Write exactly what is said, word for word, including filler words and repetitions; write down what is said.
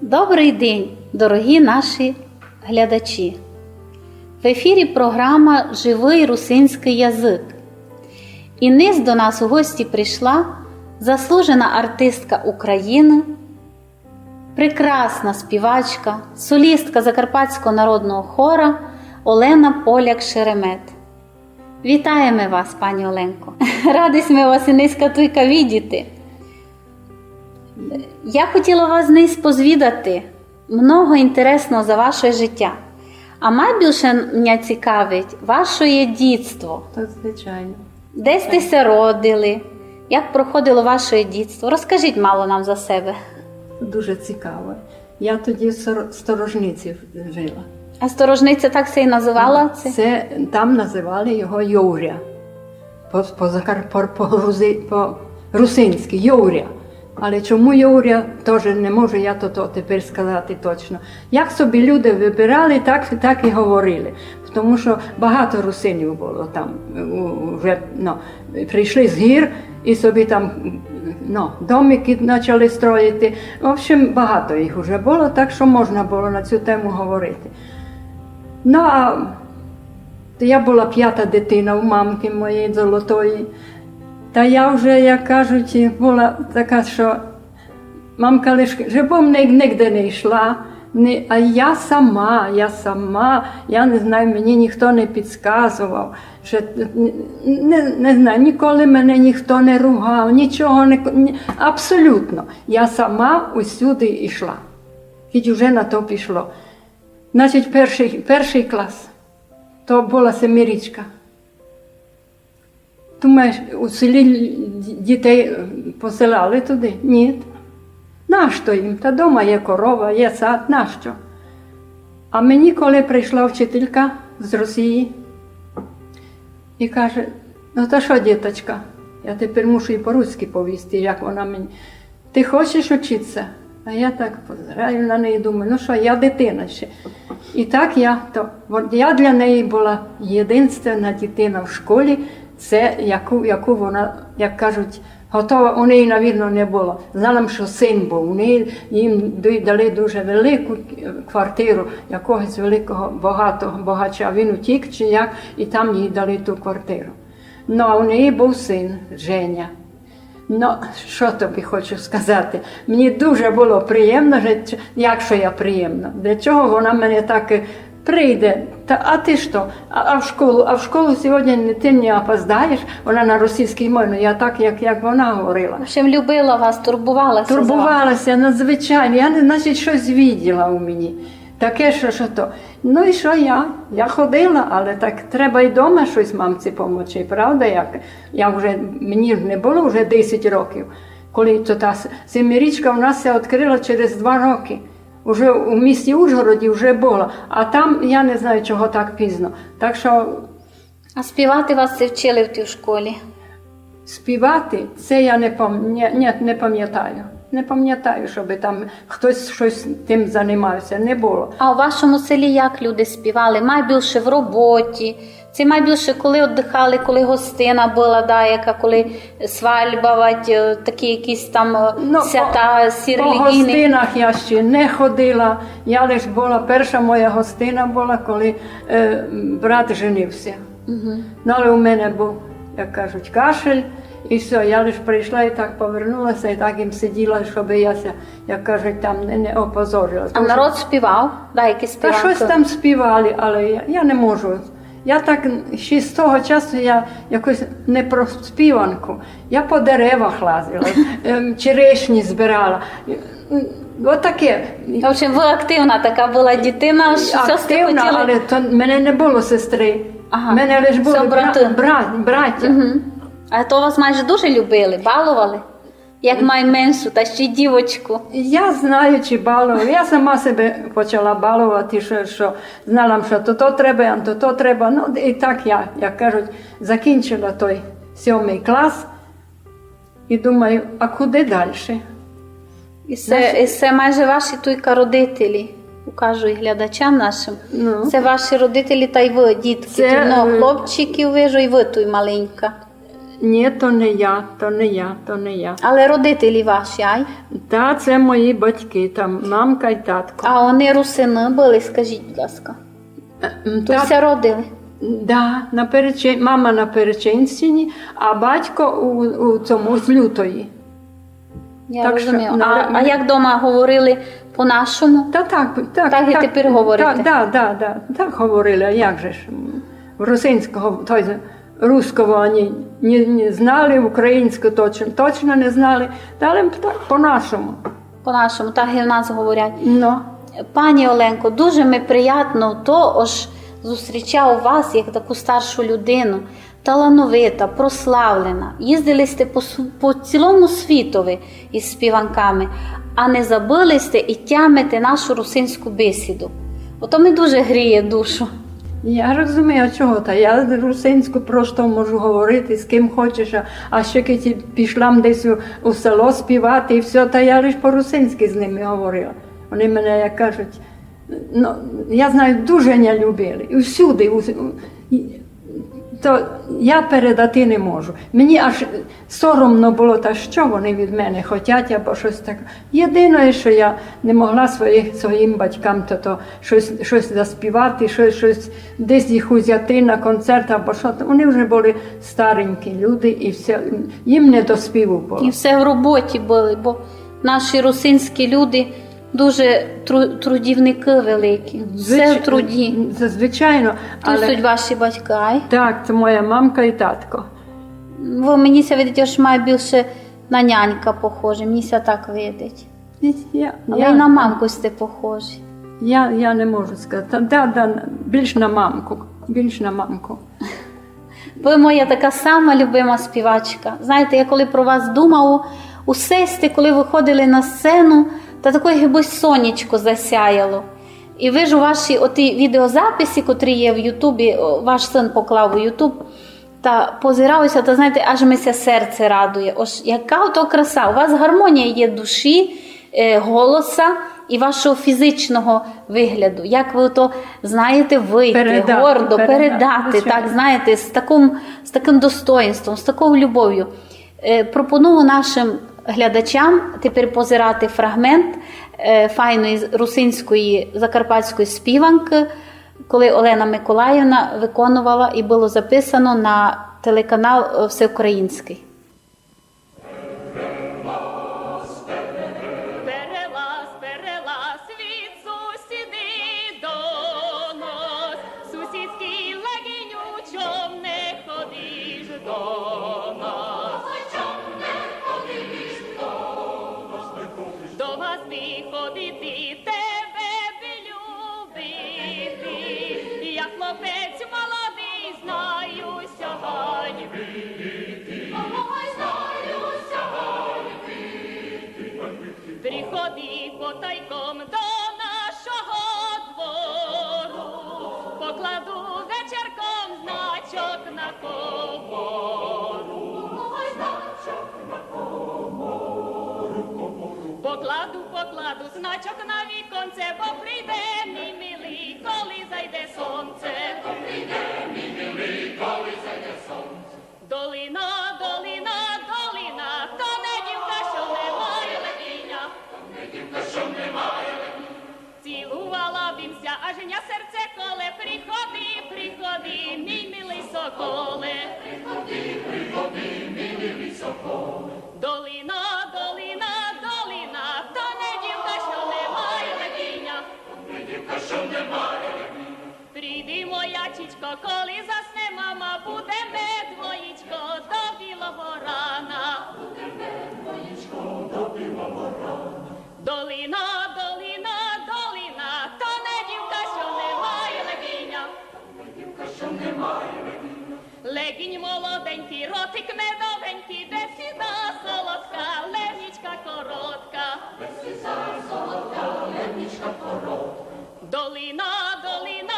Добрый день, дорогі наші глядачі! В ефірі програма «Живый русинськый язык». І низ до нас у гості прийшла заслужена артистка України, прекрасна співачка, солістка Закарпатського народного хора Олена Поляк-Шеремет. Вітаєме вас, пані Оленко. Раді сьме вас і нынька туйка видіти. Я хотіла вас нынька позвідати много інтересного за ваше життя. А майбільше мене цікавить ваше дітство. То звичайно. Де сьте ся родили? Як проходило ваше дітство? Розкажіть мало нам за себе. Дуже цікаво. Я тоді в Сор- Сторожниці жила. А Сторожниця так ся і називала? Це? Це там називали його Йовря. По, по, закар- по, по, грузи- по русинськи Йовря. Але чому Йовря, теж не можу я то, то тепер сказати точно. Як собі люди вибирали, так, так і говорили. Тому що багато русинів було там. У- Вже, ну, прийшли з гір і собі там, ну, домики почали строїти. В общем, багато їх вже було, так що можна було на цю тему говорити. Ну, а я була пята дитина у мамки моєї золотої. Та я вже, як кажуть, була така, що мамка лиш, жебым ниґ- нигде не йшла, не, а я сама, я сама, я не знаю, мені ніхто не підказував, що, не, не знаю, ніколи мене ніхто не ругав, нічого не, ко- ні, абсолютно. Я сама усюди йшла, кідь уже на то пішло. Значить, перший, перший клас, то була семирічка. Думаєш, у селі дітей посилали туди? Ні. Нащо їм? Та дома є корова, є сад, нащо? А мені, коли прийшла вчителька з Росії і каже: «Ну то що, діточка?» Я тепер мушу і по-руськи повісти, як вона мені: «Ти хочеш учитися?» А я так позираю на неї, думаю: «Ну що, я дитина ще». І так я, то, от я для неї була єдинственна дитина в школі, це яку, яку вона, як кажуть, готова, у неї, навірно, не було. Знала, що син був, у неї, їм ду- дали дуже велику, е, квартиру якогось великого, багатого, богача. Він утік чи як, і там їй дали ту квартиру. Ну, а у неї був син, Женя. Ну, що тобі хочу сказати? Мені дуже було приємно, же ч- як що я приємно. Для чого вона мене так, е, прийде? Та, а ти що? А, а в школу, а в школу сьогодні не, ти не опоздаєш? Вона на російській мові, ну, я так, як, як вона говорила. В общем, любила вас, турбувалася за вас. Турбувалася надзвичайно. Я не, значить, щось виділа у мені. Таке, що, що то. Ну і що я? Я ходила, але так треба й дома щось мамці помочи, правда? Як? Я вже, мені ж не було вже десять років, коли то та с- семирічка у нас ся відкрила через два роки. Уже у місті Ужгороді вже була, а там я не знаю, чого так пізно. Так що А співати вас се вчили в тій школі? співати, це я не, пам... ні, ні, не пам'ятаю. Не пам'ятаю, щоб там хтось щось тим займався. Не було. А у вашому селі як люди співали? Майбільше в роботі? Чи майбільше коли віддихали, коли гостина була даяка, коли свальба, вать, е, такі якісь там, е, Ну, свята, по, всі по релігійні? Гостинах я ще не ходила. Я лише була, перша моя гостина була, коли, е, брат женився. Ну, але у мене був, як кажуть, кашель, і все, я лише прийшла і так повернулася, і так їм сиділа, щоб я ся, як кажуть, там не, не опозорила. А народ співав? Даякі Та співанки? Щось там співали, але я, я не можу. Я так ще з того часу я якось не про співанку. Я по деревах лазила, ем, черешні збирала. М, Отаке. В общем, ви активна така була дитина, ож все сте Активна, хотіли. Але то в мене не було сестри. Ага. В мене лише були Все брати. Бра... брат, браття. Мгм. А то вас майже дуже любили, балували? Як майменшу, та ще й дівочку. Я знаю, чи балувала. Я сама себе почала балувати, що, що знала, що то, то треба, а то, то треба. Ну, і так я, як кажуть, закінчила той сьомий клас. І думаю, а куди далі? І це, і це майже ваші туйка родителі, укажу і глядачам нашим. Ну. Це ваші родителі та й ви, дітки. Це, Тут много е, хлопчиків вижу, і ви туй маленька. Ні, то не я, то не я, то не я. Але родителі ваші, ай? Та, це мої батьки, там мамка й татко. А вони русины были, скажіть, будь ласка. Е, м, Тут та- ся родили? Да, на Перечи-, мама на Перечинщині, а батько у, у цьому, з Лютої. Я Так що розумію. на А, ля-, а як дома говорили по-нашому? Та так, так, Так і так. Тепер говорите? Так, да, да, да, так говорили, а як же ж? М, русинського, то есть, русского они не, не знали, українську точно, точно не знали, та але так по-нашому. По-нашому, так і в нас говорять. Ну. Пані Оленко, дуже ми приятно то, ож зустрічав вас як таку старшу людину, талановита, прославлена. Їздили сте по су-, по цілому світови із співанками, а не забыли сте і тямите нашу русинську бесіду. Ото ми дуже гріє душу. Я розумію, а чого? Та я русинську просто можу говорити з ким хочеш, а, а ще коли пішла м десь у, у село співати і всьо, та я лиш по-русинськи з ними говорила. Вони мене, як кажуть, ну, я знаю, дуже ня любили. І всюди, у, у, і, то я передати не можу. Мені аж соромно было, та што вони від мене хотять, або штось таке. Єдине, што я не могла своїх, своїм батькам то, то штось, штось заспівати, штось, штось десь їх узяти на концерт, або што. Вони вже были старенькі люди, і всьо, їм не до співу было. І все в роботі были, бо наші русинські люди дуже тру-, трудівники великі. Все в Звич-, труді. Звичайно, Тут але суть ваші батьки, ай? Так, це моя мамка і татко. Вы, мені ся видить, ож май більше на нянька похожі, мені ся так видить. Я, Але я, й на мамку сте похожі. Я, я не можу сказати. Да, да, більш на мамку. Більш на мамку. Вы моя така сама любима співачка. Знаєте, я коли про вас думав, усе сте, коли выходили на сцену, та такоє гибы сонечко засяяло. І вижу ваші оті відеозаписи, котрі є в Ютубі, о, ваш син поклав у Ютуб, та позираю ся, та, знаєте, аж ми ся серце радує. Ож яка ото краса. У вас гармонія є душі, е, голоса і вашого фізичного вигляду. Як вы то знаєте выйти, Передати, гордо передати, передати, звичайно. Так, знаєте, з таким, з таким достоїнством, з такою любов'ю. Е, пропоную нашим глядачам тепер позирати фрагмент, е, файної з-, русинської закарпатської співанки, коли Олена Миколаївна виконувала і было записано на телеканал, е, Всеукраїнський. Перелаз, перелаз, світ сусіди до нас. Сусідський легіню, чом не ходиш до нас? Ой, чом не ходиш до нас? До вас виходити, тебе би любити. Я хлопець молодий, знаю ся ганьбити. Ой, знаю ся ганьбити. Приходи потайком до нашого двору, покладу вечерком значок на комору. Покладу, покладу значок на віконце, бо прийде мій милий, коли зайде сонце. Бо прийде мій милий, коли зайде сонце. Долина, долина, долина, то не дівка, що не має лебіня. То не дівка, що не має лебіня. Цілувала бим ся, аж ня серце коле. Приходи, приходи, мій милий соколе. Приходи, приходи, мій милий соколе. Долина, долина, долина, то не дівка, що не має лебіня. То не дівка, що не має лебіня. Прийди, моя чічко, коли засне мама, будеме двоїчко до білого рана. Будеме двоїчко до білого рана. Долина, долина, долина, то не дівка, що не має лебіня. То не дівка, що не має лебіня. Лебінь молоденький, ротик медовенький, бесіда солодка, лебідька коротка. Бесіда солодка, лебідька коротка. Долина, долина,